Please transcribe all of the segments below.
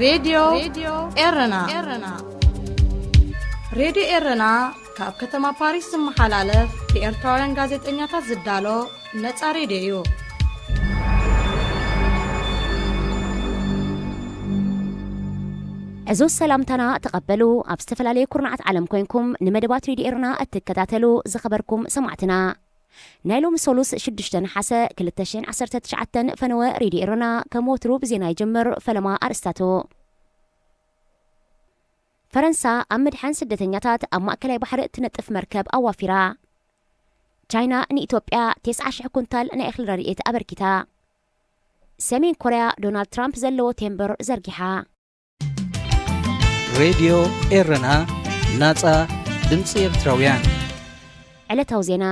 ሬድዮ ኤረና። ሬድዮ ኤረና ካብ ከተማ ፓሪስ ዝመሓላለፍ ብኤርትራውያን ጋዜጠኛታት ዝዳሎ ነጻ ሬድዮ እዩ። ዕዙዝ ሰላምታና ተቐበሉ። ኣብ ዝተፈላለየ ኩርናዓት ዓለም ኮይንኩም ንመደባት ሬድዮ ኤረና እትከታተሉ ዝኸበርኩም ሰማዕትና፣ ናይ ሎሚ ሰሉስ ሽዱሽተ ነሓሰ ክልተ ሽሕን ዓሰርተ ትሽዓተን ፈነወ ሬድዮ ኤረና ከም ወትሩ ብዜና ይጅምር። ፈለማ ኣርእስታቱ። ፈረንሳ ኣብ ምድሓን ስደተኛታት ኣብ ማእከላይ ባሕሪ እትነጥፍ መርከብ ኣዋፊራ። ቻይና ንኢትዮጵያ ተስዓ ሽሕ ኩንታል ናይ እኽሊ ረድኤት ኣበርኪታ። ሰሜን ኮርያ ዶናልድ ትራምፕ ዘለዎ ቴምብር ዘርጊሓ። ሬድዮ ኤረና፣ ናጻ ድምጺ ኤርትራውያን። ዕለታዊ ዜና።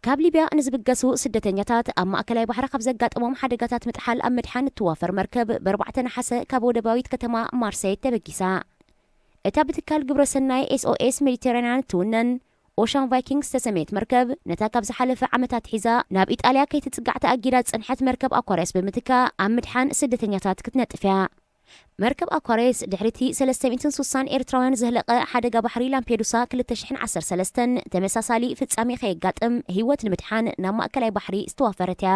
ካብ ሊብያ ንዝብገሱ ስደተኛታት ኣብ ማእከላይ ባሕሪ ካብ ዘጋጠሞም ሓደጋታት ምጥሓል ኣብ ምድሓን እትዋፈር መርከብ ብኣርባዕተ ነሓሰ ካብ ወደባዊት ከተማ ማርሴይ ተበጊሳ። እታ ብትካል ግብረ ሰናይ ኤስ ኦ ኤስ ሜዲተራንያን እትውነን ኦሻን ቫይኪንግ ዝተሰመየት መርከብ፣ ነታ ካብ ዝሓለፈ ዓመታት ሒዛ ናብ ኢጣልያ ከይትጽጋዕ ተኣጊዳ ዝጸንሐት መርከብ ኣኳርያስ ብምትካእ ኣብ ምድሓን ስደተኛታት ክትነጥፍ እያ። መርከብ ኣኳርያስ ድሕሪቲ ሰለስተ ሚእትን ስሳን ኤርትራውያን ዘህለቐ ሓደጋ ባሕሪ ላምፔዱሳ ክልተ ሽሕን ዓሰርተ ሰለስተን ተመሳሳሊ ፍጻሜ ከየጋጥም ህይወት ንምድሓን ናብ ማእከላይ ባሕሪ ዝተዋፈረት እያ።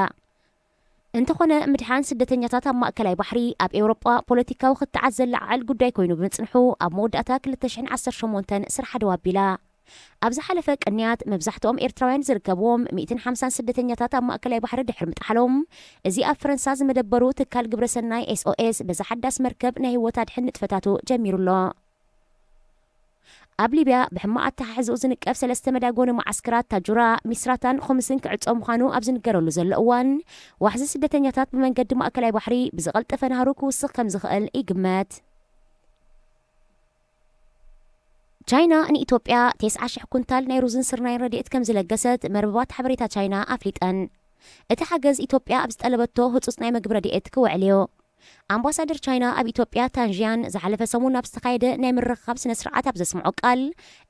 እንተኾነ፣ ምድሓን ስደተኛታት ኣብ ማእከላይ ባሕሪ ኣብ ኤውሮጳ ፖለቲካዊ ክትዓት ዘለዓዕል ጉዳይ ኮይኑ ብምጽንሑ፣ ኣብ መወዳእታ ክልተ ሽሕን ዓሰርተ ሸሞንተን ስርሓ ደው ኣቢላ። ኣብ ዝሓለፈ ቅንያት፣ መብዛሕትኦም ኤርትራውያን ዝርከብዎም ሚእትን ሓምሳን ስደተኛታት ኣብ ማእከላይ ባሕሪ ድሕሪ ምጥሓሎም፣ እዚ ኣብ ፈረንሳ ዝመደበሩ ትካል ግብረ ሰናይ ኤስ ኦ ኤስ በዛ ሓዳስ መርከብ ናይ ህይወት ኣድሕን ንጥፈታቱ ጀሚሩ ኣሎ። ኣብ ሊብያ ብሕማቕ ኣተሓሕዝኡ ዝንቀፍ ሰለስተ መዳጎኒ መዓስከራት ታጁራ፣ ሚስራታን ኹምስን ክዕጾ ምዃኑ ኣብ ዝንገረሉ ዘሎ እዋን፣ ዋሕዚ ስደተኛታት ብመንገዲ ማእከላይ ባሕሪ ብዝቐልጠፈ ናህሩ ክውስኽ ከም ዝኽእል ይግመት። ቻይና ንኢትዮጵያ ተስዓ ሽሕ ኩንታል ናይ ሩዝን ስርናይን ረድኤት ከም ዝለገሰት መርበባት ሓበሬታ ቻይና ኣፍሊጠን። እቲ ሓገዝ ኢትዮጵያ ኣብ ዝጠለበቶ ህጹጽ ናይ መግቢ ረድኤት ክውዕል እዩ። ኣምባሳደር ቻይና ኣብ ኢትዮጵያ ታንዥያን ዝሓለፈ ሰሙን ኣብ ዝተኻየደ ናይ ምርኽኻብ ስነ ስርዓት ኣብ ዘስምዖ ቃል፣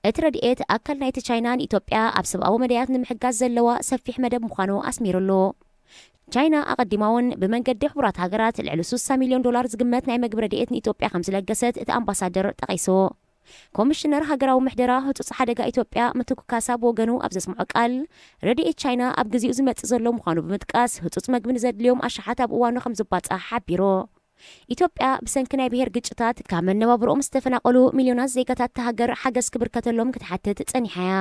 እቲ ረድኤት ኣካል ናይቲ ቻይና ንኢትዮጵያ ኣብ ሰብኣዊ መዳያት ንምሕጋዝ ዘለዋ ሰፊሕ መደብ ምዃኑ ኣስሚሩሉ። ቻይና ኣቐዲማ እውን ብመንገዲ ሕቡራት ሃገራት ልዕሊ ስሳ ሚልዮን ዶላር ዝግመት ናይ መግቢ ረድኤት ንኢትዮጵያ ከም ዝለገሰት እቲ ኣምባሳደር ጠቒሱ። ኮሚሽነር ሃገራዊ ምሕደራ ህጹጽ ሓደጋ ኢትዮጵያ ምትኩ ካሳ ብወገኑ ኣብ ዘስምዖ ቃል፣ ረድኤት ቻይና ኣብ ግዜኡ ዝመጽእ ዘሎ ምዃኑ ብምጥቃስ፣ ህጹጽ መግቢ ንዘድልዮም ኣሽሓት ኣብ እዋኑ ከም ዝባጻሕ ሓቢሩ። ኢትዮጵያ ብሰንኪ ናይ ብሄር ግጭታት ካብ መነባብሮኦም ዝተፈናቐሉ ሚልዮናት ዜጋታት እታ ሃገር ሓገዝ ክብርከተሎም ክትሓትት ጸኒሓ እያ።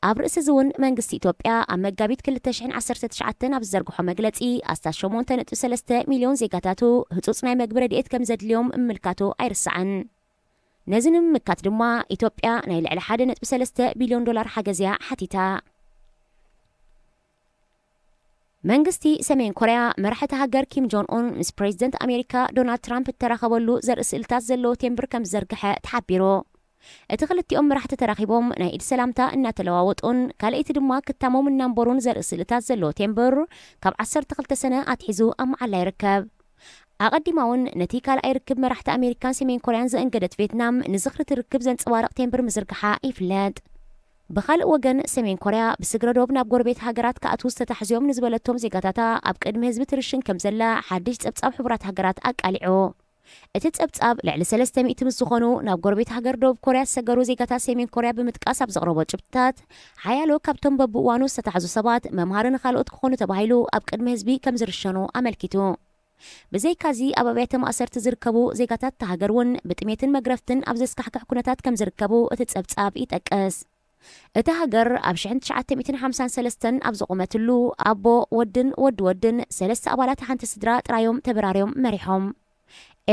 ኣብ ርእሲ እዚ እውን መንግስቲ ኢትዮጵያ ኣብ መጋቢት ክልተ ሽሕን ዓሰርተ ትሽዓተን ኣብ ዝዘርግሖ መግለጺ፣ ኣስታት ሸሞንተ ነጥቢ ሰለስተ ሚልዮን ዜጋታቱ ህጹጽ ናይ መግቢ ረድኤት ከም ዘድልዮም ምምልካቱ ኣይርሳዕን። ነዚ ንምምካት ድማ ኢትዮጵያ ናይ ልዕሊ ሓደ ነጥቢ ሰለስተ ቢልዮን ዶላር ሓገዝ እያ ሓቲታ። መንግስቲ ሰሜን ኮርያ መራሒ እታ ሃገር ኪም ጆን ኡን ምስ ፕሬዚደንት ኣሜሪካ ዶናልድ ትራምፕ እተራኸበሉ ዘርኢ ስእልታት ዘለዎ ቴምብር ከም ዝዘርግሐ ተሓቢሩ። እቲ ክልቲኦም መራሕቲ ተራኺቦም ናይ ኢድ ሰላምታ እናተለዋወጡን ካልኣይቲ ድማ ክታሞም እናንበሩን ዘርኢ ስእልታት ዘለዎ ቴምብር ካብ ዓሰርተ ክልተ ሰነ ኣትሒዙ ኣብ መዓላ ይርከብ። ኣቐዲማ እውን ነቲ ካልኣይ ርክብ መራሕቲ ኣሜሪካን ሰሜን ኮርያን ዘእንገደት ቬትናም ንዝኽሪ እቲ ርክብ ዘንጸባርቕ ቴምብር ምዝርግሓ ይፍለጥ። ብኻልእ ወገን፣ ሰሜን ኮርያ ብስግረ ዶብ ናብ ጎረቤት ሃገራት ክኣትዉ ዝተታሕዙ እዮም ንዝበለቶም ዜጋታታ ኣብ ቅድሚ ህዝቢ ትርሽን ከም ዘላ ሓድሽ ጸብጻብ ሕቡራት ሃገራት ኣቃሊዑ። እቲ ጸብጻብ፣ ልዕሊ ሰለስተ ሚእቲ ምስ ዝኾኑ ናብ ጎረቤት ሃገር ደቡብ ኮርያ ዝሰገሩ ዜጋታት ሰሜን ኮርያ ብምጥቃስ ኣብ ዘቕረቦ ጭብጥታት፣ ሓያሎ ካብቶም በብእዋኑ ዝተታሕዙ ሰባት መምሃሪ ንኻልኦት ክኾኑ ተባሂሉ ኣብ ቅድሚ ህዝቢ ከም ዝርሸኑ ኣመልኪቱ። ብዘይካዚ፣ ኣብ ኣብያተ ማእሰርቲ ዝርከቡ ዜጋታት እታ ሃገር እውን ብጥሜትን መግረፍትን ኣብ ዘስካሕክሕ ኩነታት ከም ዝርከቡ እቲ ጸብጻብ ይጠቅስ። እታ ሃገር ኣብ ሽሕን ትሽዓተ ሚእትን ሓምሳን ሰለስተን ኣብ ዘቖመትሉ፣ ኣቦ፣ ወድን ወዲ ወድን ሰለስተ ኣባላት ሓንቲ ስድራ ጥራዮም ተበራርዮም መሪሖም።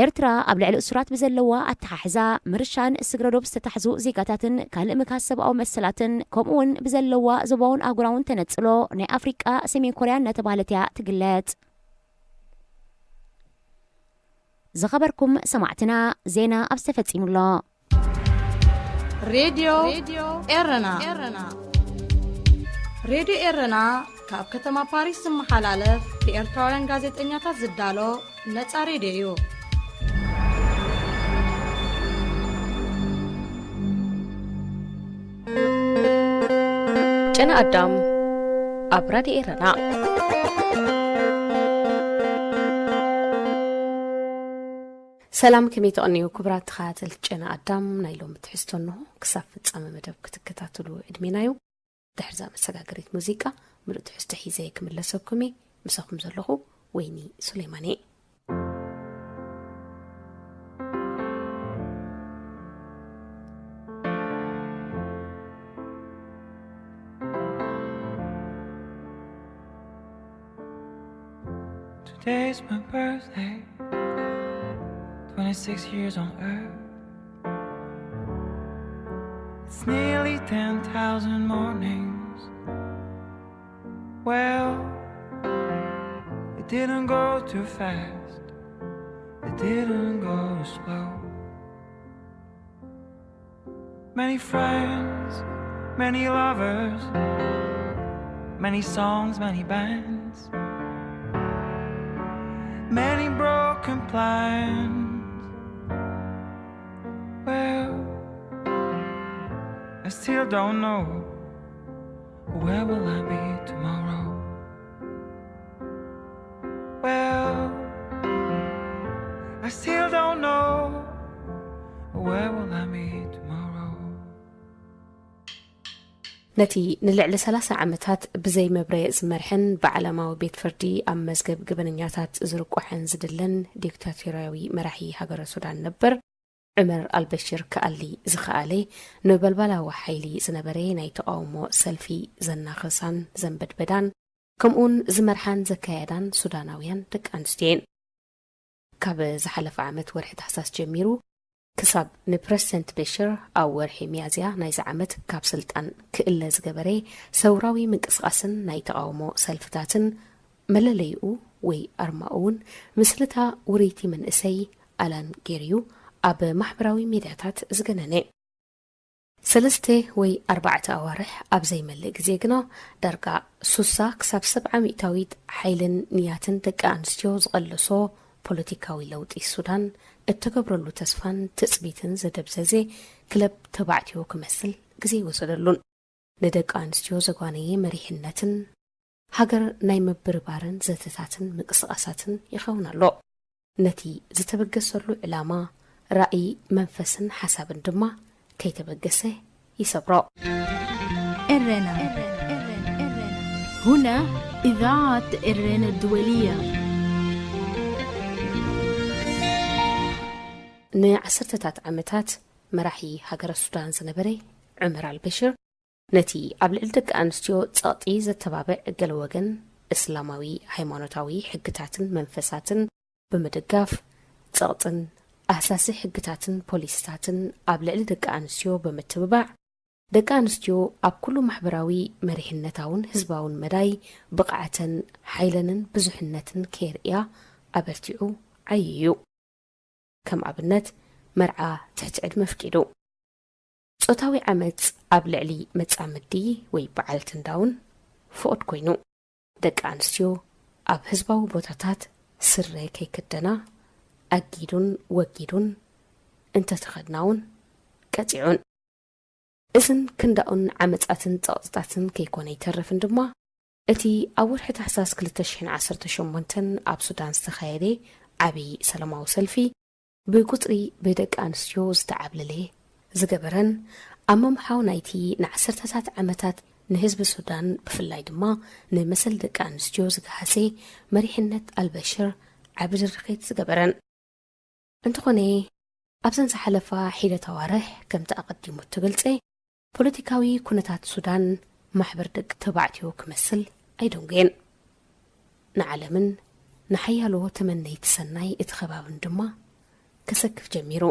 ኤርትራ ኣብ ልዕሊ እሱራት ብዘለዋ ኣተሓሕዛ፣ ምርሻን ስግረ ዶብ ዝተታሕዙ ዜጋታትን ካልእ ምክሃስ ሰብኣዊ መሰላትን፣ ከምኡ እውን ብዘለዋ ዞባውን ኣህጉራውን ተነጽሎ፣ ናይ ኣፍሪቃ ሰሜን ኮርያ እናተባህለት እያ ትግለጽ። ዝኸበርኩም ሰማዕትና፣ ዜና ኣብዚ ተፈጺሙ ኣሎ። ሬድዮ ኤረና። ሬድዮ ኤረና ካብ ከተማ ፓሪስ ዝመሓላለፍ ብኤርትራውያን ጋዜጠኛታት ዝዳሎ ነጻ ሬድዮ እዩ። ጨና ኣዳም ኣብ ራድዮ ኤረና። ሰላም፣ ከመይ ትቐንዩ ክቡራት ተኸታተልቲ ጨና ኣዳም? ናይ ሎሚ ትሕዝቶ እንሆ። ክሳብ ፍጻመ መደብ ክትከታተሉ ዕድሜና እዩ። ድሕርዛ መሰጋገሪት ሙዚቃ፣ ምሉእ ትሕዝቶ ሒዘ ክምለሰኩም እየ። ምሳኹም ዘለኹ ወይኒ ሱሌማን እየ። Today's my birthday, twenty-six years on earth. It's nearly ten thousand mornings. Well, it didn't go too fast, it didn't go slow. Many friends, many lovers, many songs, many bands, many broken plans. Well, I still don't know, where will I be tomorrow? Well, I still don't know, where will I be tomorrow? ነቲ ንልዕሊ ሰላሳ ዓመታት ብዘይ መብረየ ዝመርሐን ብዓለማዊ ቤት ፍርዲ ኣብ መዝገብ ገበነኛታት ዝርቋሕን ዝድለን ዲክታቶርያዊ መራሒ ሃገረ ሱዳን ነበር ዑመር ኣልበሽር ክኣሊ ዝኸኣለ፣ ነበልባላዊ ሓይሊ ዝነበረ ናይ ተቓውሞ ሰልፊ ዘናኸሳን ዘንበድበዳን፣ ከምኡውን ዝመርሓን ዘካየዳን ሱዳናውያን ደቂ ኣንስትዮ እየን። ካብ ዝሓለፈ ዓመት ወርሒ ታሕሳስ ጀሚሩ፣ ክሳብ ንፕረሲደንት በሽር ኣብ ወርሒ ሚያዝያ ናይዚ ዓመት ካብ ስልጣን ክእለ ዝገበረ ሰውራዊ ምንቅስቓስን ናይ ተቓውሞ ሰልፍታትን፣ መለለይኡ ወይ ኣርማኡ እውን ምስልታ ውርይቲ መንእሰይ ኣላን ጌርዩ ኣብ ማሕበራዊ ሚድያታት ዝገነነ። ሰለስተ ወይ ኣርባዕተ ኣዋርሕ ኣብ ዘይመልእ ግዜ ግና፣ ዳርጋ ሱሳ ክሳብ ሰብዓ ሚእታዊት ሓይልን ንያትን ደቂ ኣንስትዮ ዝቐለሶ ፖለቲካዊ ለውጢ ሱዳን፣ እተገብረሉ ተስፋን ትጽቢትን ዘደብዘዘ ክለብ ተባዕትዮ ክመስል ግዜ ኣይወሰደሉን። ንደቂ ኣንስትዮ ዘጓነየ መሪሕነትን ሃገር ናይ ምብርባርን ዘተታትን ምንቅስቓሳትን ይኸውን ኣሎ። ነቲ ዝተበገሰሉ ዕላማ፣ ራእይ፣ መንፈስን ሓሳብን ድማ ከይተበገሰ ይሰብሮ። ኤረና። هنا إذاعة إرينا الدولية. ንዓሰርተታት ዓመታት መራሒ ሃገረ ሱዳን ዝነበረ ዑመር ኣልበሽር፣ ነቲ ኣብ ልዕሊ ደቂ ኣንስትዮ ጸቕጢ ዘተባብዕ ገለ ወገን፣ እስላማዊ ሃይማኖታዊ ሕግታትን መንፈሳትን ብምድጋፍ፣ ጸቕጥን ኣህሳሲ ሕግታትን ፖሊሲታትን ኣብ ልዕሊ ደቂ ኣንስትዮ ብምትብባዕ፣ ደቂ ኣንስትዮ ኣብ ኩሉ ማሕበራዊ፣ መሪሕነታውን ህዝባውን መዳይ ብቕዓተን፣ ሓይለንን ብዙሕነትን ከየርእያ ኣበርቲዑ ዓይዩ እዩ። ከም ኣብነት፣ መርዓ ትሕቲ ዕድመ ኣፍቂዱ። ጾታዊ ዓመጽ ኣብ ልዕሊ መጻምዲ ወይ በዓልቲ እንዳ እውን ፍቑድ ኮይኑ፣ ደቂ ኣንስትዮ ኣብ ህዝባዊ ቦታታት ስረ ከይክደና ኣጊዱን ወጊዱን፣ እንተተኸድና እውን ቀጺዑን። እዝን ክንዳኡን ዓመጻትን ጸቕጥታትን ከይኮነ ይተርፍን ድማ፣ እቲ ኣብ ወርሒ ታሕሳስ ክልተ ሽሕን ዓሰርተ ሸሞንተን ኣብ ሱዳን ዝተኻየደ ዓቢ ሰላማዊ ሰልፊ፣ ብቁጽሪ ብደቂ ኣንስትዮ ዝተዓብለለ ዝገበረን፣ ኣመምሓው ናይቲ ንዓሰርተታት ዓመታት ንህዝቢ ሱዳን፣ ብፍላይ ድማ ንመሰል ደቂ ኣንስትዮ ዝገሃሰ መሪሕነት ኣልበሽር ዓቢ ድርኺት ዝገበረን። እንተኾነ፣ ኣብዘን ዝሓለፋ ሒደት ኣዋርሕ፣ ከምቲ ኣቐዲሙ እተገልጸ፣ ፖለቲካዊ ኩነታት ሱዳን ማሕበር ደቂ ተባዕትዮ ክመስል ኣይደንጎየን። ንዓለምን ንሓያሎ ተመነይቲ ሰናይ እቲ ከባብን ድማ ከሰክፍ ጀሚሩ።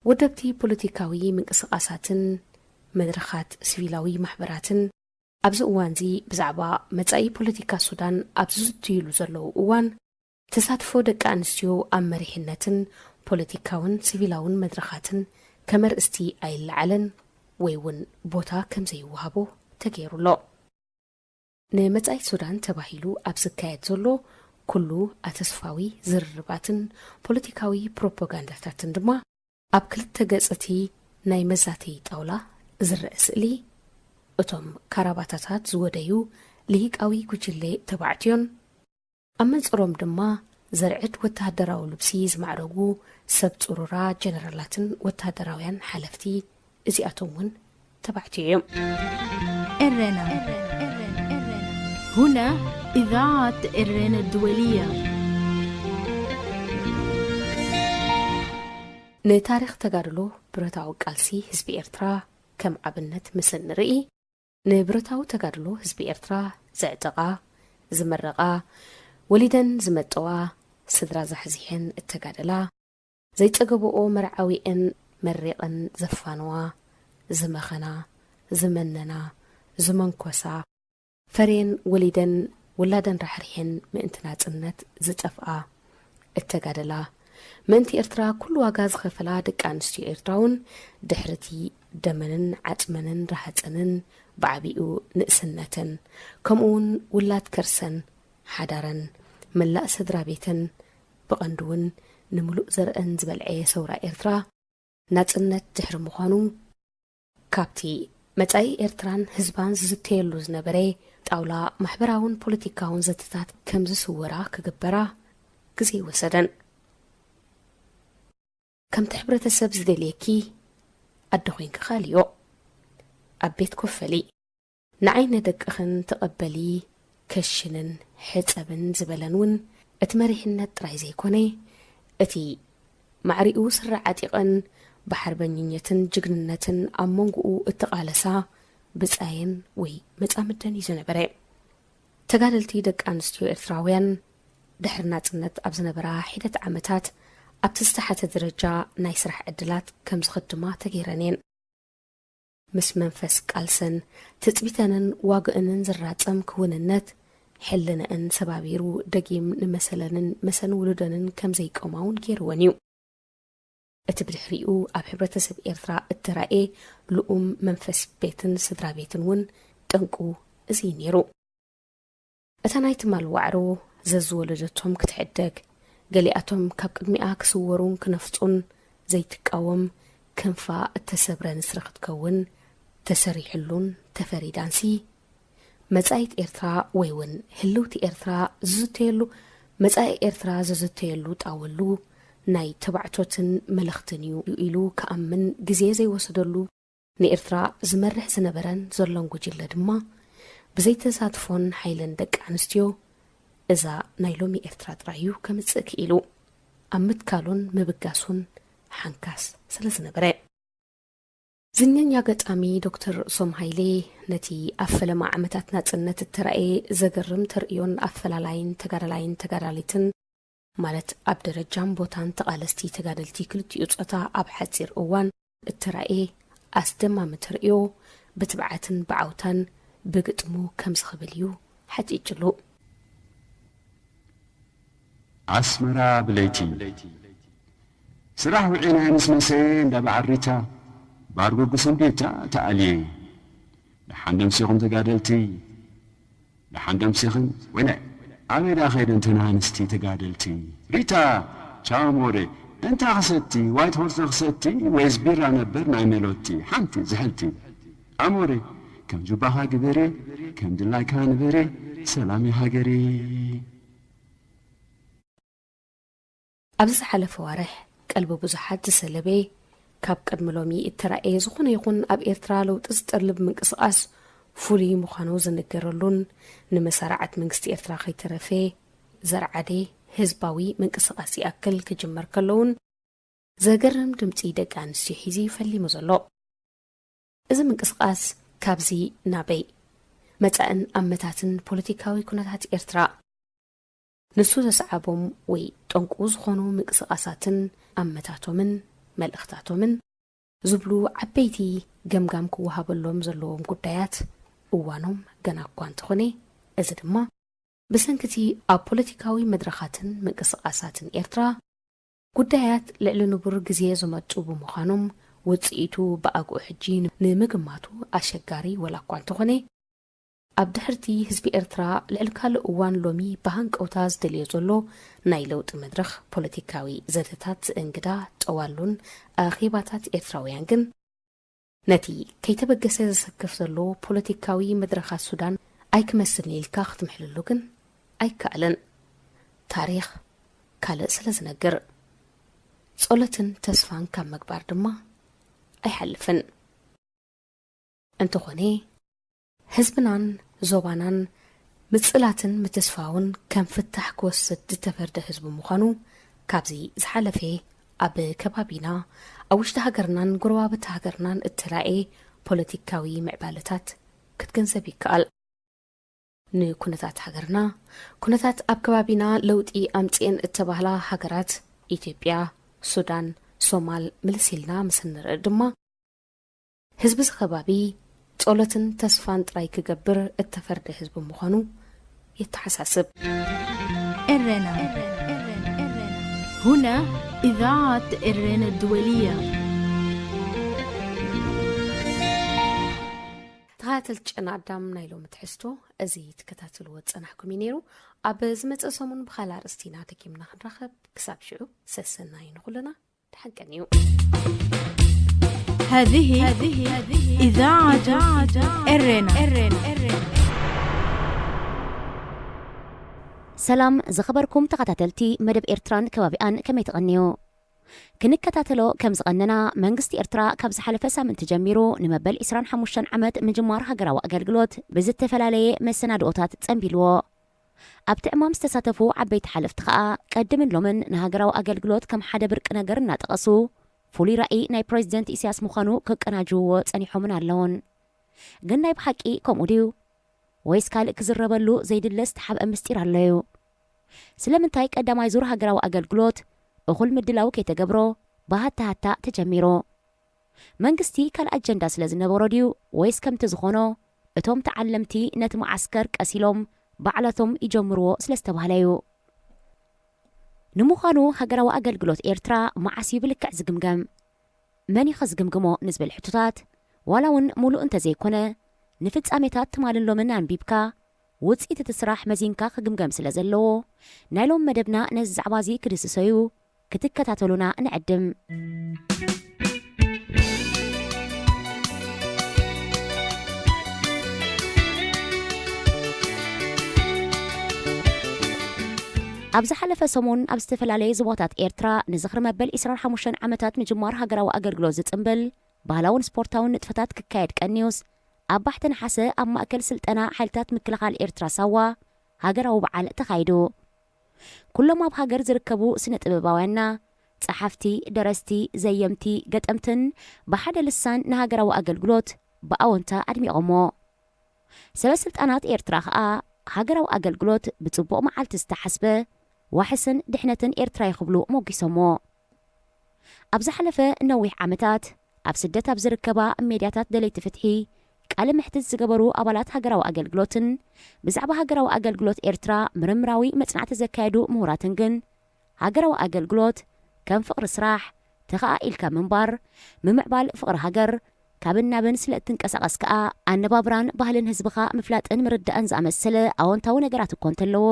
ወደብቲ ፖለቲካዊ ምንቅስቓሳትን መድረኻት ሲቪላዊ ማሕበራትን ኣብዚ እዋንዚ ብዛዕባ መጻኢ ፖለቲካ ሱዳን ኣብ ዝዝትዩሉ ዘለዉ እዋን፣ ተሳትፎ ደቂ ኣንስትዮ ኣብ መሪሕነትን ፖለቲካውን ሲቪላውን መድረኻትን ከም ኣርእስቲ ኣይለዓለን ወይ እውን ቦታ ከም ዘይወሃቦ ተገይሩ ኣሎ። ንመጻኢት ሱዳን ተባሂሉ ኣብ ዝካየድ ዘሎ ኩሉ ኣተስፋዊ ዝርርባትን ፖለቲካዊ ፕሮፓጋንዳታትን ድማ፣ ኣብ ክልተ ገጽ እቲ ናይ መዛተዪ ጣውላ ዝረአ ስእሊ፣ እቶም ካራባታታት ዝወደዩ ልሂቃዊ ጉጅለ ተባዕትዮን፣ ኣብ መንጽሮም ድማ ዘርዕድ ወተሃደራዊ ልብሲ ዝማዕረጉ ሰብ ጽሩራ ጀነራላትን ወተሃደራውያን ሓለፍቲ፣ እዚኣቶም እውን ተባዕትዮ እዮም። ኤረና። هنا إذاعة إرنا الدولية. ንታሪኽ ተጋድሎ ብረታዊ ቃልሲ ህዝቢ ኤርትራ ከም ኣብነት ምስ እንርኢ፣ ንብረታዊ ተጋድሎ ህዝቢ ኤርትራ ዘዕጠቓ፣ ዝመረቓ፣ ወሊደን ዝመጠዋ፣ ስድራ ዛሕዚሐን እተጋደላ፣ ዘይጸገበኦ መርዓዊአን መሪቐን ዘፋንዋ፣ ዝመኸና፣ ዝመነና፣ ዝመንኮሳ፣ ፈርየን ወሊደን ውላደን ራሕሪሐን ምእንቲ ናጽነት ዝጠፍኣ እተጋደላ፣ ምእንቲ ኤርትራ ኩሉ ዋጋ ዝኸፈላ ደቂ ኣንስትዮ ኤርትራ እውን ድሕርቲ ደመንን ዓጽመንን ረሃጸንን ብዓቢኡ ንእስነተን፣ ከምኡውን ውላድ ከርሰን፣ ሓዳረን፣ መላእ ስድራ ቤተን፣ ብቐንዱ እውን ንምሉእ ዘርእን ዝበልዐ ሰውራ ኤርትራ ናጽነት ድሕሪ ምዃኑ፣ ካብቲ መጻኢ ኤርትራን ህዝባን ዝዝተየሉ ዝነበረ ጣውላ ማሕበራውን ፖለቲካውን ዘተታት ከም ዝስወራ ክግበራ ግዜ ኣይወሰደን። ከምቲ ሕብረተሰብ ዝደልየኪ ኣደ ኮይንኪ ካልዮ፣ ኣብ ቤት ኮፍ በሊ፣ ንዓይ ንደቅኽን ተቐበሊ፣ ከሽንን ሕጸብን ዝበለን እውን እቲ መሪሕነት ጥራይ ዘይኮነ፣ እቲ ማዕሪኡ ስረ ዓጢቐን ብሓርበኝነትን ጅግንነትን ኣብ መንጎኡ እተቓለሳ ብጻየን ወይ መጻምደን እዩ ዝነበረ። ተጋደልቲ ደቂ ኣንስትዮ ኤርትራውያን ድሕሪ ናጽነት ኣብ ዝነበራ ሒደት ዓመታት ኣብቲ ዝተሓተ ደረጃ ናይ ስራሕ ዕድላት ከም ዝኽድማ ተገይረን እየን። ምስ መንፈስ ቃልሰን ትጽቢተንን ዋግእንን ዝራጸም ክውንነት፣ ሕልንአን ሰባቢሩ ደጊም ንመሰለንን መሰን ውሉደንን ከም ዘይቀማ እውን ገይርወን እዩ። እቲ ብድሕሪኡ ኣብ ሕብረተሰብ ኤርትራ እተራእየ ልኡም መንፈስ ቤትን ስድራ ቤትን እውን ጠንቁ እዚ እዩ ነይሩ። እታ ናይ ትማል ዋዕሮ ዘዝወለደቶም ክትሕደግ፣ ገሊኣቶም ካብ ቅድሚኣ ክስወሩን ክነፍጹን ዘይትቃወም ክንፋ እተሰብረ ንስሪ ክትከውን ተሰሪሕሉን ተፈሪዳንሲ፣ መጻኢት ኤርትራ ወይ እውን ህልውቲ ኤርትራ ዝዝተየሉ፣ መጻኢ ኤርትራ ዝዝተየሉ ጣወሉ ናይ ተባዕቶትን መለኽትን እዩ ኢሉ ክኣምን ግዜ ዘይወሰደሉ፣ ንኤርትራ ዝመርሕ ዝነበረን ዘሎን ጉጅለ ድማ ብዘይተሳትፎን ሓይልን ደቂ ኣንስትዮ እዛ ናይ ሎሚ ኤርትራ ጥራይ እዩ ከምጽእ ክኢሉ፣ ኣብ ምትካሉን ምብጋሱን ሓንካስ ስለ ዝነበረ። ዝነኛ ገጣሚ ዶክተር ሶም ሃይሌ ነቲ ኣብ ፈለማ ዓመታት ናጽነት እተራእየ ዘገርም ተርእዮን ኣፈላላይን ተጋዳላይን ተጋዳሊትን፣ ማለት ኣብ ደረጃን ቦታን ተቓለስቲ ተጋደልቲ ክልቲኡ ጾታ ኣብ ሓጺር እዋን እተራእየ ኣስደማሚ ተርእዮ ብትብዓትን ብዓውታን ብግጥሙ ከምዚ ክብል እዩ ሓቲጭሉ። ኣስመራ ብለይቲ ስራሕ ውዒና ምስ መሰየ እንዳ በዓል ሪታ ባር ጉጉስ እንዴታ ተኣልየ። ደሓን ደምሲኹም ተጋደልቲ፣ ደሓን ደምሲኽን። ወይነ ኣበይ ደኣ ኸይደን እተን ኣንስቲ ተጋደልቲ? ሪታ፣ ቻው ሞሬ፣ እንታይ ክሰቲ? ዋይት ሆርስ ዶ ክሰቲ ወይስ ቢራ ነበር ናይ ሜሎቲ? ሓንቲ ዝሕልቲ። ኣሞሬ፣ ከም ጁባኻ ግበሬ፣ ከም ድላይካ ንበሬ፣ ሰላም እዩ ሃገሬ። ኣብዚ ዝሓለፈ ዋርሕ ቀልቢ ብዙሓት ዝሰለበ፣ ካብ ቅድሚ ሎሚ እተራእየ ዝኾነ ይኹን ኣብ ኤርትራ ለውጢ ዝጠልብ ምንቅስቓስ ፍሉይ ምዃኑ ዝንገረሉን ንመሳርዓት መንግስቲ ኤርትራ ከይተረፈ ዘርዓደ ህዝባዊ ምንቅስቓስ ይኣክል ክጅመር ከሎውን ዘገርም ድምጺ ደቂ ኣንስትዮ ሒዙ እዩ ፈሊሙ ዘሎ። እዚ ምንቅስቓስ ካብዚ ናበይ? መጻእን ኣመታትን ፖለቲካዊ ኩነታት ኤርትራ፣ ንሱ ዘስዓቦም ወይ ጠንቁ ዝኾኑ ምንቅስቓሳትን ኣመታቶምን መልእኽታቶምን ዝብሉ ዓበይቲ ገምጋም ክወሃበሎም ዘለዎም ጉዳያት እዋኖም ገና እኳ እንተኾነ፣ እዚ ድማ ብሰንኪ እቲ ኣብ ፖለቲካዊ መድረኻትን ምንቅስቓሳትን ኤርትራ ጉዳያት ልዕሊ ንቡር ግዜ ዝመጹ ብምዃኖም፣ ውጽኢቱ ብኣግኡ ሕጂ ንምግማቱ ኣሸጋሪ ወላ እኳ እንተኾነ፣ ኣብ ድሕርቲ ህዝቢ ኤርትራ ልዕሊ ካልእ እዋን ሎሚ ብሃንቀውታ ዝደልዮ ዘሎ ናይ ለውጢ መድረኽ ፖለቲካዊ ዘተታት ዝእንግዳ ጠዋሉን ኣኼባታት ኤርትራውያን ግን፣ ነቲ ከይተበገሰ ዝሰክፍ ዘሎ ፖለቲካዊ መድረኻት ሱዳን ኣይክመስልን ኢልካ ክትምሕልሉ ግን ኣይከኣልን። ታሪኽ ካልእ ስለ ዝነግር፣ ጸሎትን ተስፋን ካብ ምግባር ድማ ኣይሓልፍን። እንተኾነ፣ ህዝብናን ዞባናን ምጽላትን ምትስፋውን ከም ፍታሕ ክወስድ ዝተፈርደ ህዝቢ ምዃኑ ካብዚ ዝሓለፈ ኣብ ከባቢና፣ ኣብ ውሽጢ ሃገርናን ጎረባብቲ ሃገርናን እተራእየ ፖለቲካዊ ምዕባለታት ክትግንዘብ ይከኣል። ንኩነታት ሃገርና፣ ኩነታት ኣብ ከባቢና ለውጢ ኣምጽኤን እተባህላ ሃገራት ኢትዮጵያ፣ ሱዳን፣ ሶማል ምልስ ኢልና ምስ እንርኢ ድማ፣ ህዝቢ እዚ ከባቢ ጸሎትን ተስፋን ጥራይ ክገብር እተፈርደ ህዝቢ ምዃኑ የተሓሳስብ። ኤረና። هنا إذاعة إرينا الدولية. ተኸታተልቲ ጨና ኣዳም፣ ናይ ሎሚ ትሕዝቶ እዚ ትከታተልዎ ዝጸናሕኩም እዩ ነይሩ። ኣብ ዝመጽእ ሰሙን ብኻልእ ኣርእስቲ ኢና ደጊምና ክንራኸብ። ክሳብ ሽዑ ሰሰናዩ ንኹልና። ደሓን ቀንዩ። هذه إذاعة إرينا. ሰላም ዝኸበርኩም ተኸታተልቲ መደብ ኤርትራን ከባቢኣን፣ ከመይ ትቐንዩ? ክንከታተሎ ከም ዝቐነና፣ መንግስቲ ኤርትራ ካብ ዝሓለፈ ሳምንቲ ጀሚሩ ንመበል ዕስራን ሓሙሽተን ዓመት ምጅማር ሃገራዊ ኣገልግሎት ብዝተፈላለየ መሰናድኦታት ጸንቢልዎ። ኣብቲ ዕማም ዝተሳተፉ ዓበይቲ ሓለፍቲ ከኣ፣ ቀድምን ሎምን ንሃገራዊ ኣገልግሎት ከም ሓደ ብርቂ ነገር እናጠቐሱ፣ ፍሉይ ራእይ ናይ ፕረዚደንት ኢሳያስ ምዃኑ ከቀናጅውዎ ጸኒሖምን ኣለውን። ግን ናይ ብሓቂ ከምኡ ድዩ? ወይስ ካልእ ክዝረበሉ ዘይድለ ዝተሓብአ ምስጢር ኣሎ'ዩ? ስለምንታይ ቀዳማይ ዙር ሃገራዊ ኣገልግሎት እኹል ምድላው ከይተገብሮ ብሃታሃታ ተጀሚሩ? መንግስቲ ካልእ ኣጀንዳ ስለ ዝነበሮ ድዩ? ወይስ ከምቲ ዝኾኖ እቶም ተዓለምቲ ነቲ መዓስከር ቀስ ኢሎም ባዕላቶም ይጀምርዎ ስለ ዝተባህለ'ዩ? ንምዃኑ ሃገራዊ ኣገልግሎት ኤርትራ መዓስ እዩ ብልክዕ ዝግምገም? መን እዩ ከ ዝግምግሞ ንዝብል ሕቶታት፣ ዋላ እውን ሙሉእ እንተዘይኮነ፣ ንፍጻሜታት ትማልን ሎምን ኣንቢብካ፣ ውጽኢት እቲ ስራሕ መዚንካ ክግምገም ስለ ዘለዎ፣ ናይ ሎም መደብና ነዚ ዛዕባ እዚ ክድህስሶ'ዩ። ክትከታተሉና ንዕድም። ኣብ ዝሓለፈ ሰሙን ኣብ ዝተፈላለየ ዞባታት ኤርትራ ንዝኽሪ መበል ዕስራን ሓሙሽተን ዓመታት ምጅማር ሃገራዊ ኣገልግሎት ዝጽንብል ባህላውን ስፖርታውን ንጥፈታት ክካየድ ቀንዩስ፣ ኣብ ባሕቲ ነሓሰ ኣብ ማእከል ስልጠና ሓይልታት ምክልኻል ኤርትራ ሳዋ ሃገራዊ በዓል ተኻይዱ። ኩሎም ኣብ ሃገር ዝርከቡ ስነ ጥበባውያንና፣ ጸሓፍቲ፣ ደረስቲ፣ ዘየምቲ፣ ገጠምትን ብሓደ ልሳን ንሃገራዊ ኣገልግሎት ብኣወንታ ኣድሚቖሞ። ሰበ ስልጣናት ኤርትራ ከኣ ሃገራዊ ኣገልግሎት ብጽቡቕ መዓልቲ ዝተሓስበ ዋሕስን ድሕነትን ኤርትራ'ዩ ክብሉ ሞጊሶሞ። ኣብ ዝሓለፈ ነዊሕ ዓመታት ኣብ ስደት ኣብ ዝርከባ ሜድያታት ደለይቲ ፍትሒ ቃለ መሕትት ዝገበሩ ኣባላት ሃገራዊ ኣገልግሎትን ብዛዕባ ሃገራዊ ኣገልግሎት ኤርትራ ምርምራዊ መጽናዕቲ ዘካየዱ ምሁራትን ግን፣ ሃገራዊ ኣገልግሎት ከም ፍቕሪ ስራሕ፣ ተኸኣኢልካ ምንባር፣ ምምዕባል ፍቕሪ ሃገር፣ ካብን ናብን ስለ እትንቀሳቐስ ከኣ ኣነባብራን ባህልን ህዝብኻ ምፍላጥን ምርዳእን ዝኣመሰለ ኣወንታዊ ነገራት እኮ እንተለዎ፣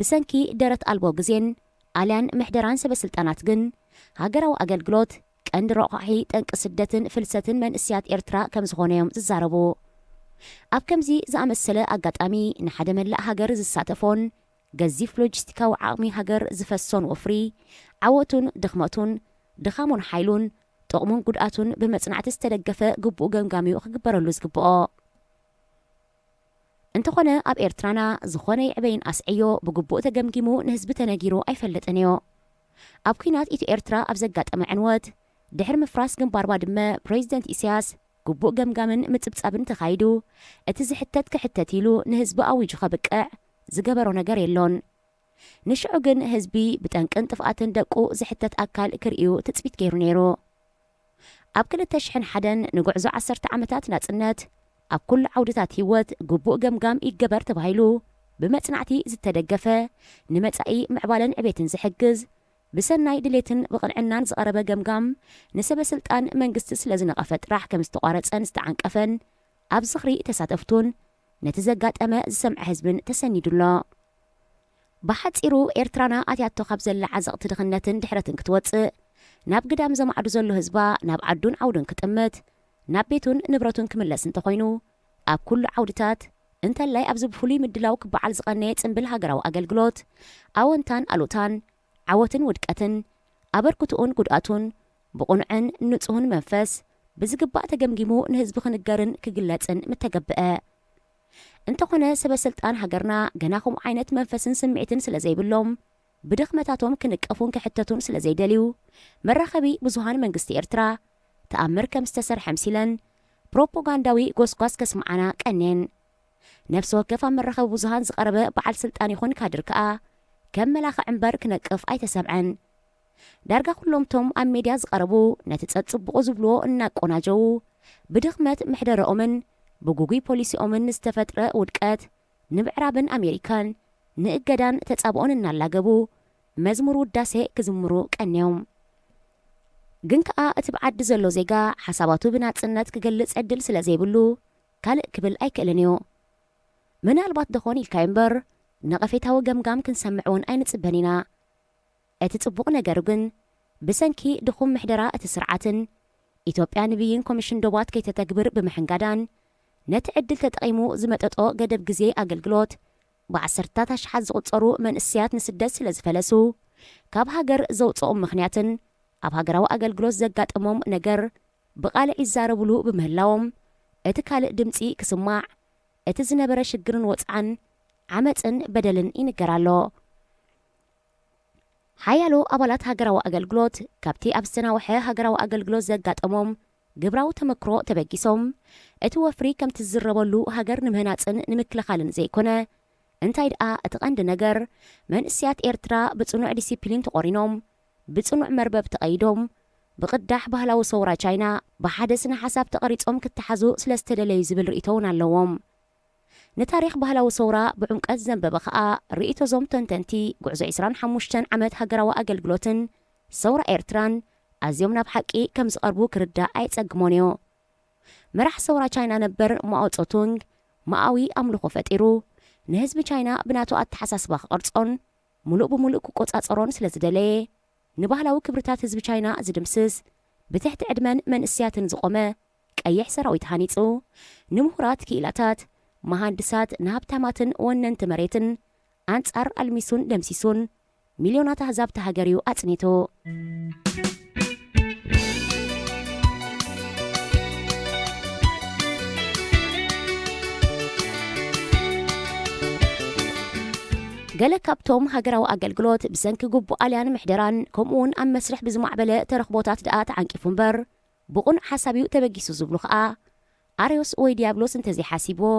ብሰንኪ ደረት ኣልቦ ግዜን ኣልያን ምሕደራን ሰበ ስልጣናት ግን፣ ሃገራዊ ኣገልግሎት ቀንዲ ረቋሒ ጠንቂ ስደትን ፍልሰትን መንእስያት ኤርትራ ከም ዝኾነ እዮም ዝዛረቡ። ኣብ ከምዚ ዝኣመሰለ ኣጋጣሚ ንሓደ መላእ ሃገር ዝሳተፎን ገዚፍ ሎጂስቲካዊ ዓቕሚ ሃገር ዝፈሶን ወፍሪ፣ ዓወቱን ድኽመቱን፣ ድኻሙን ሓይሉን፣ ጥቕሙን ጉድኣቱን ብመጽናዕቲ ዝተደገፈ ግቡእ ገምጋም እዩ ክግበረሉ ዝግብኦ። እንተኾነ ኣብ ኤርትራና ዝኾነ ይዕበይን ኣስዕዮ ብግቡእ ተገምጊሙ ንህዝቢ ተነጊሩ ኣይፈልጥን እዩ። ኣብ ኲናት ኢትዮ ኤርትራ ኣብ ዘጋጠመ ዕንወት፣ ድሕሪ ምፍራስ ግንባር ባድመ ፕሬዚደንት ኢሳያስ ግቡእ ገምጋምን ምጽብጻብን ተኻይዱ፣ እቲ ዝሕተት ክሕተት ኢሉ ንህዝቢ ኣዊጁ ከብቅዕ ዝገበሮ ነገር የሎን። ንሽዑ ግን ህዝቢ ብጠንቅን ጥፍኣትን ደቁ ዝሕተት ኣካል ክርእዩ ትጽቢት ገይሩ ነይሩ። ኣብ ክልተ ሽሕን ሓደን ንጉዕዞ ዓሰርተ ዓመታት ናጽነት ኣብ ኩሉ ዓውድታት ህይወት ግቡእ ገምጋም ይገበር ተባሂሉ ብመጽናዕቲ ዝተደገፈ ንመጻኢ ምዕባለን ዕቤትን ዝሕግዝ ብሰናይ ድሌትን ብቕንዕናን ዝቐረበ ገምጋም ንሰበ ስልጣን መንግስቲ ስለ ዝነቐፈ ጥራሕ ከም ዝተቋረጸን ዝተዓንቀፈን ኣብ ዝኽሪ ተሳተፍቱን ነቲ ዘጋጠመ ዝሰምዐ ህዝብን ተሰኒዱ ኣሎ። ብሓጺሩ ኤርትራና ኣትያቶ ካብ ዘላ ዓዘቕቲ ድኽነትን ድሕረትን ክትወጽእ፣ ናብ ግዳም ዘማዕዱ ዘሎ ህዝባ ናብ ዓዱን ዓውዱን ክጥምት፣ ናብ ቤቱን ንብረቱን ክምለስ እንተኾይኑ፣ ኣብ ኩሉ ዓውድታት፣ እንተላይ ኣብዚ ብፍሉይ ምድላው ክበዓል ዝቐነየ ጽንብል ሃገራዊ ኣገልግሎት፣ ኣወንታን ኣሉታን፣ ዓወትን ውድቀትን፣ ኣበርክትኡን ጉድኣቱን ብቕኑዕን ንጹህን መንፈስ ብዝግባእ ተገምጊሙ ንህዝቢ ክንገርን ክግለጽን ምተገብአ። እንተኾነ ሰበ ስልጣን ሃገርና ገና ከምኡ ዓይነት መንፈስን ስምዒትን ስለ ዘይብሎም፣ ብድኽመታቶም ክንቀፉን ክሕተቱን ስለ ዘይደልዩ፣ መራኸቢ ብዙሃን መንግስቲ ኤርትራ ተኣምር ከም ዝተሰርሐ ኣምሲለን ፕሮፓጋንዳዊ ጎስጓስ ከስምዓና ቀንየን። ነፍሲ ወከፍ ኣብ መራኸቢ ብዙሃን ዝቐረበ በዓል ስልጣን ይኹን ካድር ከኣ ከም መላኽዕ እምበር ክነቅፍ ኣይተሰምዐን። ዳርጋ ኩሎምቶም ኣብ ሜድያ ዝቐረቡ ነቲ ጸጽቡቑ ዝብልዎ እናቆናጀዉ፣ ብድኽመት ምሕደረኦምን ብጉጉይ ፖሊሲኦምን ዝተፈጥረ ውድቀት ንምዕራብን ኣሜሪካን ንእገዳን ተጻብኦን እናላገቡ መዝሙር ውዳሴ ክዝምሩ ቀንዮም። ግን ከኣ እቲ ብዓዲ ዘሎ ዜጋ ሓሳባቱ ብናጽነት ክገልጽ ዕድል ስለ ዘይብሉ ካልእ ክብል ኣይክእልን እዩ። ምናልባት ደኾን ኢልካዮ እምበር ነቐፌታዊ ገምጋም ክንሰምዕ እውን ኣይንጽበን ኢና። እቲ ጽቡቕ ነገሩ ግን ብሰንኪ ድኹም ምሕደራ እቲ ስርዓትን ኢትዮጵያ ንብይን ኮሚሽን ዶባት ከይተተግብር ብምሕንጋዳን ነቲ ዕድል ተጠቒሙ ዝመጠጦ ገደብ ግዜ ኣገልግሎት ብዓሰርታት ኣሽሓት ዝቑጸሩ መንእሰያት ንስደት ስለ ዝፈለሱ ካብ ሃገር ዘውጽኦም ምኽንያትን ኣብ ሃገራዊ ኣገልግሎት ዘጋጠሞም ነገር ብቓልዕ ይዛረብሉ ብምህላዎም እቲ ካልእ ድምጺ ክስማዕ እቲ ዝነበረ ሽግርን ወጽዓን ዓመጽን በደልን ይንገር ኣሎ። ሓያሎ ኣባላት ሃገራዊ ኣገልግሎት ካብቲ ኣብ ዝተናውሐ ሃገራዊ ኣገልግሎት ዘጋጠሞም ግብራዊ ተመክሮ ተበጊሶም እቲ ወፍሪ ከምቲ ዝዝረበሉ ሃገር ንምህናጽን ንምክልኻልን ዘይኮነ እንታይ ደኣ እቲ ቀንዲ ነገር መንእሰያት ኤርትራ ብጽኑዕ ዲሲፕሊን ተቖሪኖም ብጽኑዕ መርበብ ተቐይዶም ብቕዳሕ ባህላዊ ሰውራ ቻይና ብሓደ ስነ ሓሳብ ተቐሪጾም ክተሓዙ ስለ ዝተደለዩ ዝብል ርእይቶ እውን ኣለዎም። ንታሪኽ ባህላዊ ሰውራ ብዕምቀት ዘንበበ ኸኣ ርእይቶ ዞም ተንተንቲ ጉዕዞ ዕስራን ሓሙሽተን ዓመት ሃገራዊ ኣገልግሎትን ሰውራ ኤርትራን ኣዝዮም ናብ ሓቂ ከም ዝቐርቡ ክርዳእ ኣይጸግሞን እዩ። መራሕ ሰውራ ቻይና ነበር ማኦ ጾቱንግ ማኣዊ ኣምልኾ ፈጢሩ ንህዝቢ ቻይና ብናቱ ኣተሓሳስባ ክቐርጾን ምሉእ ብምሉእ ክቆጻጸሮን ስለ ዝደለየ ንባህላዊ ክብርታት ህዝቢ ቻይና ዝድምስስ ብትሕቲ ዕድመን መንእስያትን ዝቖመ ቀይሕ ሰራዊት ሃኒጹ ንምሁራት ክኢላታት መሃንድሳት ንሃብታማትን ወነንቲ መሬትን ኣንጻር ኣልሚሱን ደምሲሱን ሚልዮናት ኣህዛብ ተሃገርዩ ኣጽኒቱ። ገለ ካብቶም ሃገራዊ ኣገልግሎት ብሰንኪ ግቡእ ኣልያን ምሕደራን ከምኡውን ኣብ መስርሕ ብዝማዕበለ ተረኽቦታት ደኣ ተዓንቂፉ እምበር ብቑኑዕ ሓሳብ እዩ ተበጊሱ ዝብሉ ኸኣ ኣርዮስ ወይ ዲያብሎስ እንተዘይሓሲብዎ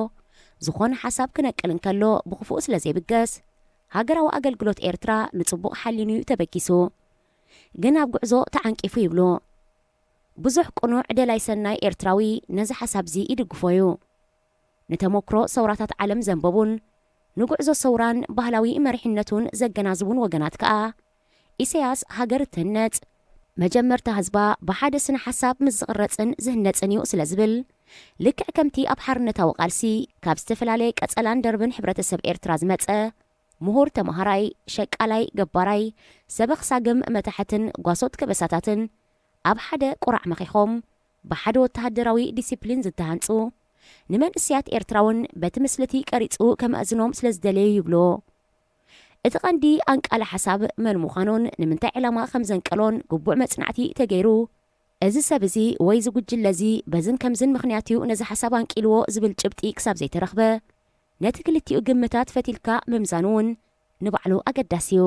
ዝኾነ ሓሳብ ክነቅል እንከሎ ብኽፉእ ስለ ዘይብገስ ሃገራዊ ኣገልግሎት ኤርትራ ንጽቡቕ ሓሊኑ እዩ ተበጊሱ። ግን ኣብ ጉዕዞ ተዓንቂፉ ይብሉ። ብዙሕ ቅኑዕ ደላይ ሰናይ ኤርትራዊ ነዚ ሓሳብዚ ይድግፎ እዩ። ንተመክሮ ሰውራታት ዓለም ዘንበቡን ንጉዕዞ ሰውራን ባህላዊ መሪሕነቱን ዘገናዝቡን ወገናት ከኣ ኢሰያስ ሃገር እትህነጽ መጀመርታ ህዝባ ብሓደ ስነ ሓሳብ ምስ ዝቕረጽን ዝህነጽን እዩ ስለ ዝብል ልክዕ ከምቲ ኣብ ሓርነታዊ ቃልሲ ካብ ዝተፈላለየ ቀጸላን ደርብን ሕብረተሰብ ኤርትራ ዝመጸ ምሁር ተማሃራይ ሸቃላይ ገባራይ ሰበኽ ሳግም መታሕትን ጓሶት ከበሳታትን ኣብ ሓደ ቁራዕ መኺኾም ብሓደ ወተሃደራዊ ዲሲፕሊን ዝተሃንጹ ንመንእስያት ኤርትራውን በቲ ምስልቲ ቀሪጹ ከመእዝኖም ስለ ዝደለዩ ይብሉ። እቲ ቀንዲ ኣንቃሊ ሓሳብ መን ምዃኑን ንምንታይ ዕላማ ከም ዘንቀሎን ግቡዕ መጽናዕቲ ተገይሩ እዚ ሰብ እዚ ወይ እዚ ጉጅለ እዚ በዝን ከምዝን ምኽንያት እዩ ነዚ ሓሳብ ኣንቂልዎ ዝብል ጭብጢ ክሳብ ዘይተረኽበ ነቲ ክልቲኡ ግምታት ፈቲልካ ምምዛን እውን ንባዕሉ ኣገዳሲ እዩ።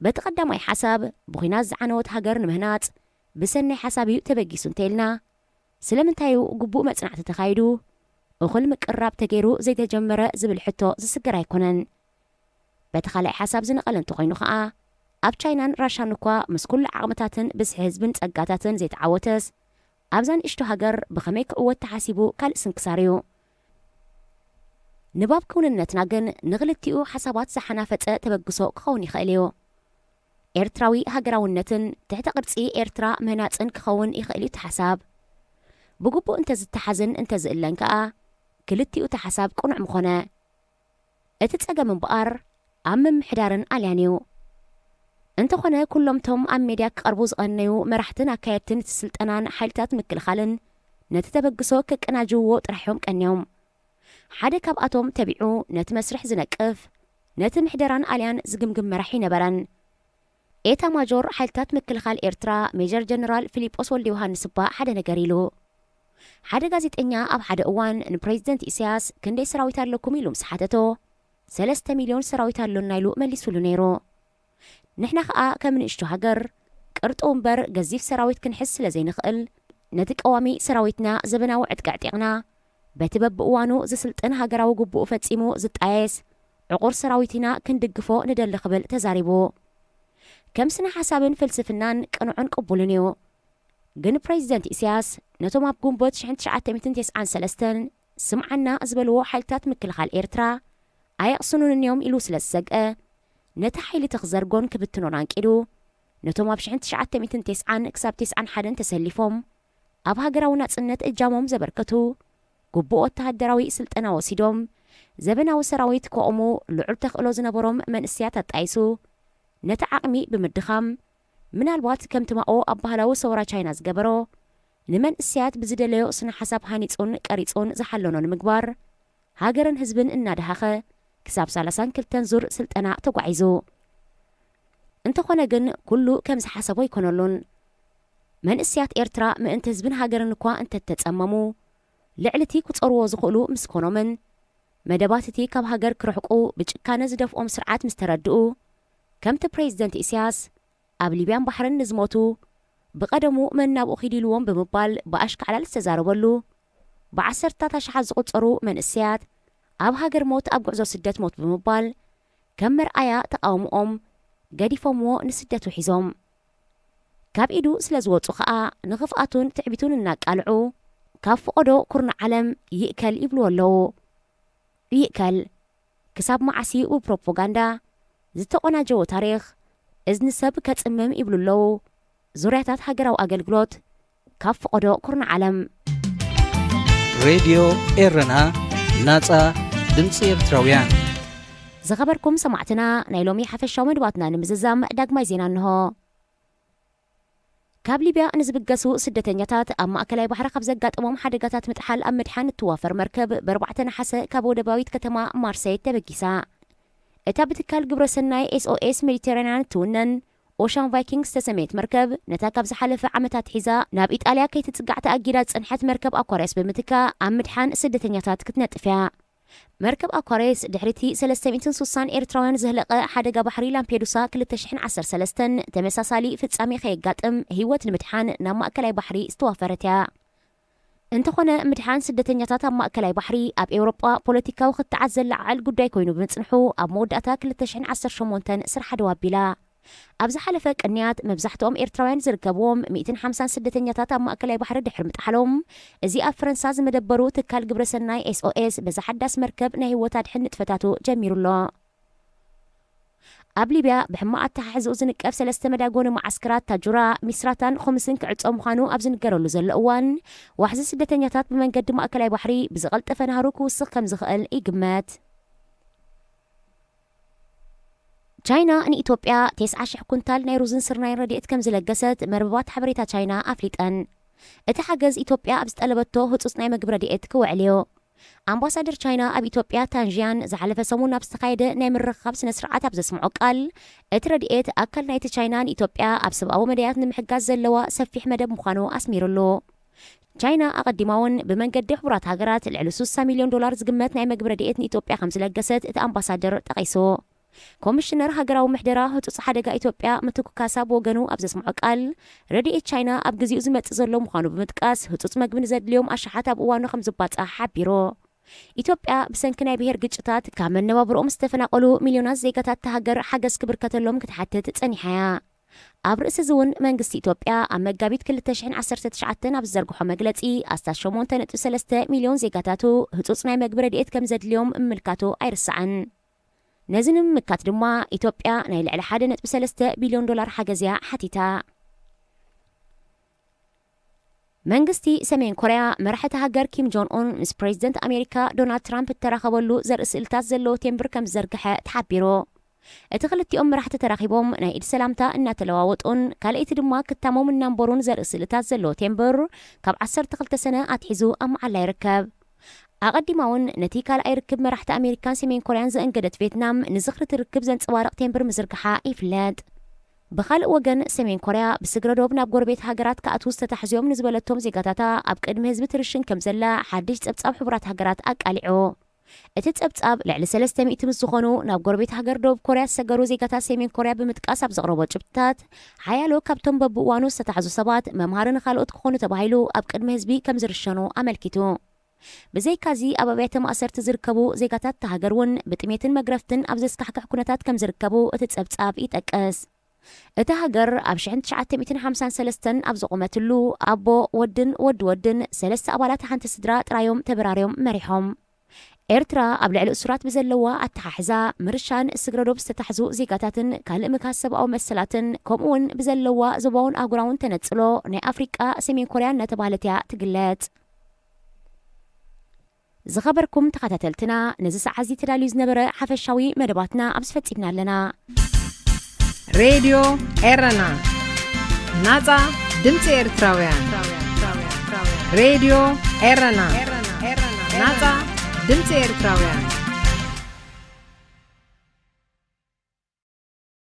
በቲ ቀዳማይ ሓሳብ ብኹናት ዝዓነወት ሃገር ንምህናጽ ብሰናይ ሓሳብ እዩ ተበጊሱ እንተኢልና ስለምንታይ እዩ ግቡእ መጽናዕቲ ተኻይዱ እኹል ምቅርራብ ተገይሩ ዘይተጀመረ ዝብል ሕቶ ዝስገር ኣይኮነን። በቲ ካልኣይ ሓሳብ ዝነቐለ እንተኾይኑ ኸኣ ኣብ ቻይናን ራሻን እኳ ምስ ኩሉ ዓቕምታትን ብዝሒ ህዝብን ጸጋታትን ዘይተዓወተስ ኣብዛ ንእሽቶ ሃገር ብኸመይ ክዕወት ተሓሲቡ ካልእ ስንክሳር እዩ። ንባብ ክውንነትና ግን ንኽልቲኡ ሓሳባት ዝሓናፈጸ ተበግሶ ክኸውን ይኽእል እዩ። ኤርትራዊ ሃገራውነትን ትሕተ ቅርጺ ኤርትራ ምህናጽን ክኸውን ይኽእል እዩ እቲ ሓሳብ። ብግቡእ እንተዝተሓዝን እንተዝእለን ከኣ ክልቲኡ እቲ ሓሳብ ቅኑዕ ምኾነ። እቲ ጸገም እምበኣር ኣብ ምምሕዳርን ኣልያን እዩ። እንተኾነ ኩሎምቶም ኣብ ሜድያ ክቐርቡ ዝቐነዩ መራሕትን ኣካየድትን እቲ ስልጠናን ሓይልታት ምክልኻልን ነቲ ተበግሶ ከቀናጅውዎ ጥራሕ እዮም ቀንዮም። ሓደ ካብኣቶም ተቢዑ ነቲ መስርሕ ዝነቅፍ ነቲ ምሕደራን ኣልያን ዝግምግም መራሒ ነበረን። ኤታ ማጆር ሓይልታት ምክልኻል ኤርትራ ሜጀር ጀነራል ፊሊጶስ ወልደ ዮሃንስ እባ ሓደ ነገር ኢሉ። ሓደ ጋዜጠኛ ኣብ ሓደ እዋን ንፕሬዚደንት ኢሳያስ ክንደይ ሰራዊት ኣለኩም ኢሉ ምስ ሓተቶ፣ ሰለስተ ሚልዮን ሰራዊት ኣሎና ኢሉ መሊሱሉ ነይሩ። ንሕና ኸኣ ከም ንእሽቶ ሃገር ቅርጡ እምበር ገዚፍ ሰራዊት ክንሕዝ ስለ ዘይንኽእል፣ ነቲ ቀዋሚ ሰራዊትና ዘበናዊ ዕጥቂ ኣዕጢቕና፣ በቲ በብእዋኑ ዝስልጥን ሃገራዊ ግቡኡ ፈጺሙ ዝጣየስ ዕቑር ሰራዊት ኢና ክንድግፎ ንደሊ ክብል ተዛሪቡ። ከም ስነ ሓሳብን ፍልስፍናን ቅኑዕን ቅቡልን እዩ። ግን ፕሬዚደንት ኢሳያስ ነቶም ኣብ ግንቦት ሽሕን ትሽዓተ ሚእትን ተስዓን ሰለስተን ስምዓና ዝበልዎ ሓይልታት ምክልኻል ኤርትራ ኣየቕስኑንን እዮም ኢሉ ስለ ዝሰግአ፣ ነቲ ሓይሊ እቲ ክዘርጎን ክብትኖን ኣንቂዱ፣ ነቶም ኣብ ሽሕን ትሽዓተ ሚእትን ተስዓን ክሳብ ተስዓን ሓደን ተሰሊፎም ኣብ ሃገራዊ ናጽነት እጃሞም ዘበርከቱ፣ ግቡእ ወተሃደራዊ ስልጠና ወሲዶም፣ ዘበናዊ ሰራዊት ከቑሙ ልዑል ተኽእሎ ዝነበሮም መንእሰያት ኣጣይሱ፣ ነቲ ዓቕሚ ብምድኻም፣ ምናልባት ከምቲ ማኦ ኣብ ባህላዊ ሰውራ ቻይና ዝገበሮ፣ ንመንእሰያት ብዝደለዮ ስነ ሓሳብ ሃኒጹን ቀሪጹን ዝሓለኖ ንምግባር፣ ሃገርን ህዝብን እናደሃኸ ክሳብ ሰላሳን ክልተን ዙር ስልጠና ተጓዒዙ። እንተኾነ ግን ኩሉ ከም ዝሓሰቦ ኣይኮነሉን። መንእሰያት ኤርትራ ምእንቲ ህዝብን ሃገርን እኳ እንተተጸመሙ፣ ልዕሊ እቲ ክጸርዎ ዝኽእሉ ምስ ኮኖምን መደባት እቲ ካብ ሃገር ክርሕቁ ብጭካነ ዝደፍኦም ስርዓት ምስ ተረድኡ፣ ከምቲ ፕሬዚደንት ኢሳያስ ኣብ ሊብያን ባሕርን ንዝሞቱ ብቐደሙ መን ናብኡ ኺዱ ኢልዎም ብምባል ብኣሽካዕላል ዝተዛረበሉ፣ ብዓሰርታት ኣሽሓት ዝቑጸሩ መንእሰያት ኣብ ሃገር ሞት ኣብ ጉዕዞ ስደት ሞት ብምባል ከም መርኣያ ተቓውምኦም ገዲፎምዎ ንስደት ውሒዞም። ካብ ኢዱ ስለ ዝወጹ ኸኣ ንኽፍኣቱን ትዕቢቱን እናቃልዑ ካብ ፈቐዶ ኩርናዕ ዓለም ይእከል ይብልዎ ኣለዉ። ይእከል ክሳብ መዓስ እዩ ብፕሮፓጋንዳ ዝተቖናጀወ ታሪኽ እዝኒ ሰብ ከጽምም ይብሉ ኣለዉ። ዙርያታት ሃገራዊ ኣገልግሎት ካብ ፈቐዶ ኩርናዕ ዓለም። ሬድዮ ኤረና፣ ናጻ ድምጺ ኤርትራውያን። ዝኸበርኩም ሰማዕትና፣ ናይ ሎሚ ሓፈሻዊ መድባትና ንምዝዛም ዳግማይ ዜና እንሆ። ካብ ሊብያ ንዝብገሱ ስደተኛታት ኣብ ማእከላይ ባሕሪ ካብ ዘጋጠሞም ሓደጋታት ምጥሓል ኣብ ምድሓን እትዋፈር መርከብ ብ ኣርባዕተ ነሓሰ ካብ ወደባዊት ከተማ ማርሴይ ተበጊሳ። እታ ብትካል ግብረ ሰናይ ኤስኦኤስ ሜዲተራንያን እትውነን ኦሻን ቫይኪንግ ዝተሰመየት መርከብ፣ ነታ ካብ ዝሓለፈ ዓመታት ሒዛ ናብ ኢጣልያ ከይትጽጋዕ ተኣጊዳ ዝጸንሐት መርከብ ኣኳርያስ ብምትካእ ኣብ ምድሓን ስደተኛታት ክትነጥፍ እያ። መርከብ ኣኳርያስ ድሕሪ እቲ ሰለስተ ሚእትን ስሳን ኤርትራውያን ዘህለቐ ሓደጋ ባሕሪ ላምፔዱሳ ክልተ ሽሕን ዓሰርተ ሰለስተን ተመሳሳሊ ፍጻሜ ከየጋጥም ህይወት ንምድሓን ናብ ማእከላይ ባሕሪ ዝተዋፈረት እያ። እንተኾነ ምድሓን ስደተኛታት ኣብ ማእከላይ ባሕሪ ኣብ ኤውሮጳ ፖለቲካዊ ክትዓት ዘለዓዕል ጉዳይ ኮይኑ ብምጽንሑ ኣብ መወዳእታ ክልተ ሽሕን ዓሰርተ ሸሞንተን ስርሓ ደው ኣቢላ። ኣብ ዝሓለፈ ቅንያት መብዛሕትኦም ኤርትራውያን ዝርከብዎም ሚእትን ሓምሳን ስደተኛታት ኣብ ማእከላይ ባሕሪ ድሕሪ ምጥሓሎም፣ እዚ ኣብ ፈረንሳ ዝመደበሩ ትካል ግብረ ሰናይ ኤስኦኤስ በዛ ሓዳስ መርከብ ናይ ህይወት ኣድሕን ንጥፈታቱ ጀሚሩ ኣሎ። ኣብ ሊብያ ብሕማቕ ኣተሓሕዝኡ ዝንቀፍ ሰለስተ መዳጎኒ መዓስከራት ታጁራ፣ ሚስራታን ኹምስን ክዕጾ ምዃኑ ኣብ ዝንገረሉ ዘሎ እዋን፣ ዋሕዚ ስደተኛታት ብመንገዲ ማእከላይ ባሕሪ ብዝቐልጠፈ ናህሩ ክውስኽ ከም ዝኽእል ይግመት። ቻይና ንኢትዮጵያ ተስዓ ሽሕ ኩንታል ናይ ሩዝን ስርናይን ረድኤት ከም ዝለገሰት መርበባት ሓበሬታ ቻይና ኣፍሊጠን። እቲ ሓገዝ ኢትዮጵያ ኣብ ዝጠለበቶ ህጹጽ ናይ መግቢ ረድኤት ክውዕል እዩ። ኣምባሳደር ቻይና ኣብ ኢትዮጵያ ታን ዢያን ዝሓለፈ ሰሙን ኣብ ዝተኻየደ ናይ ምርኽኻብ ስነ ስርዓት ኣብ ዘስምዖ ቃል፣ እቲ ረድኤት ኣካል ናይቲ ቻይና ንኢትዮጵያ ኣብ ሰብኣዊ መዳያት ንምሕጋዝ ዘለዋ ሰፊሕ መደብ ምዃኑ ኣስሚሩሉ። ቻይና ኣቐዲማ እውን ብመንገዲ ሕቡራት ሃገራት ልዕሊ ስሳ ሚልዮን ዶላር ዝግመት ናይ መግቢ ረድኤት ንኢትዮጵያ ከም ዝለገሰት እቲ ኣምባሳደር ጠቒሱ። ኮሚሽነር ሃገራዊ ምሕደራ ህጹጽ ሓደጋ ኢትዮጵያ ምትኩ ካሳ ብወገኑ ኣብ ዘስምዖ ቃል፣ ረድኤት ቻይና ኣብ ግዜኡ ዝመጽእ ዘሎ ምዃኑ ብምጥቃስ፣ ህጹጽ መግቢ ንዘድልዮም ኣሽሓት ኣብ እዋኑ ከም ዝባጻሕ ሓቢሩ። ኢትዮጵያ ብሰንኪ ናይ ብሄር ግጭታት ካብ መነባብሮኦም ዝተፈናቐሉ ሚልዮናት ዜጋታት እታ ሃገር ሓገዝ ክብርከተሎም ክትሓትት ጸኒሓ እያ። ኣብ ርእሲ እዚ እውን መንግስቲ ኢትዮጵያ ኣብ መጋቢት ክልተ ሽሕን ዓሰርተ ትሽዓተን ኣብ ዝዘርግሖ መግለጺ ኣስታት ሸሞንተ ነጥቢ ሰለስተ ሚልዮን ዜጋታቱ ህጹጽ ናይ መግቢ ረድኤት ከም ዘድልዮም ምምልካቱ ኣይርሳዕን። ነዚ ንምምካት ድማ ኢትዮጵያ ናይ ልዕሊ ሓደ ነጥቢ ሰለስተ ቢልዮን ዶላር ሓገዝ እያ ሓቲታ። መንግስቲ ሰሜን ኮርያ መራሒ እታ ሃገር ኪም ጆን ኡን ምስ ፕሬዚደንት ኣሜሪካ ዶናልድ ትራምፕ እተራኸበሉ ዘርኢ ስእልታት ዘለዎ ቴምብር ከም ዝዘርግሐ ተሓቢሩ። እቲ ክልቲኦም መራሕቲ ተራኺቦም ናይ ኢድ ሰላምታ እናተለዋወጡን ካልኣይቲ ድማ ክታሞም እናንበሩን ዘርኢ ስእልታት ዘለዎ ቴምብር ካብ ዓሰርተ ክልተ ሰነ ኣትሒዙ ኣብ መዓላ ይርከብ። ኣቐዲማ እውን ነቲ ካልኣይ ርክብ መራሕቲ ኣሜሪካን ሰሜን ኮርያን ዘእንገደት ቬትናም ንዝኽሪ እቲ ርክብ ዘንጸባርቕ ቴምብር ምዝርግሓ ይፍለጥ። ብኻልእ ወገን፣ ሰሜን ኮርያ ብስግረ ዶብ ናብ ጎረቤት ሃገራት ክኣትዉ ዝተታሕዙ እዮም ንዝበለቶም ዜጋታታ ኣብ ቅድሚ ህዝቢ ትርሽን ከም ዘላ ሓድሽ ጸብጻብ ሕቡራት ሃገራት ኣቃሊዑ። እቲ ጸብጻብ፣ ልዕሊ ሰለስተ ሚእቲ ምስ ዝኾኑ ናብ ጎረቤት ሃገር ደቡብ ኮርያ ዝሰገሩ ዜጋታት ሰሜን ኮርያ ብምጥቃስ ኣብ ዘቕረቦ ጭብጥታት፣ ሓያሎ ካብቶም በብእዋኑ ዝተታሕዙ ሰባት መምሃሪ ንኻልኦት ክኾኑ ተባሂሉ ኣብ ቅድሚ ህዝቢ ከም ዝርሸኑ ኣመልኪቱ። ብዘይካዚ፣ ኣብ ኣብያተ ማእሰርቲ ዝርከቡ ዜጋታት እታ ሃገር እውን ብጥሜትን መግረፍትን ኣብ ዘስካሕክሕ ኩነታት ከም ዝርከቡ እቲ ጸብጻብ ይጠቅስ። እታ ሃገር ኣብ ሽሕን ትሽዓተ ሚእትን ሓምሳን ሰለስተን ኣብ ዝቖመትሉ፣ ኣቦ፣ ወድን ወዲ ወድን ሰለስተ ኣባላት ሓንቲ ስድራ ጥራዮም ተበራርዮም መሪሖም። ኤርትራ ኣብ ልዕሊ እሱራት ብዘለዋ ኣተሓሕዛ፣ ምርሻን ስግረ ዶብ ዝተታሕዙ ዜጋታትን ካልእ ምካስ ሰብኣዊ መሰላትን፣ ከምኡ እውን ብዘለዋ ዞባውን ኣህጉራውን ተነጽሎ፣ ናይ ኣፍሪቃ ሰሜን ኮርያ እናተባህለት እያ ትግለጽ። ዝኸበርኩም ተኸታተልትና፣ ነዚ ሰዓት እዚ ተዳልዩ ዝነበረ ሓፈሻዊ መደባትና ኣብዚ ፈጺምና ኣለና። ሬድዮ ኤረና፣ ናጻ ድምጺ ኤርትራውያን። ሬድዮ ኤረና፣ ናጻ ድምጺ ኤርትራውያን።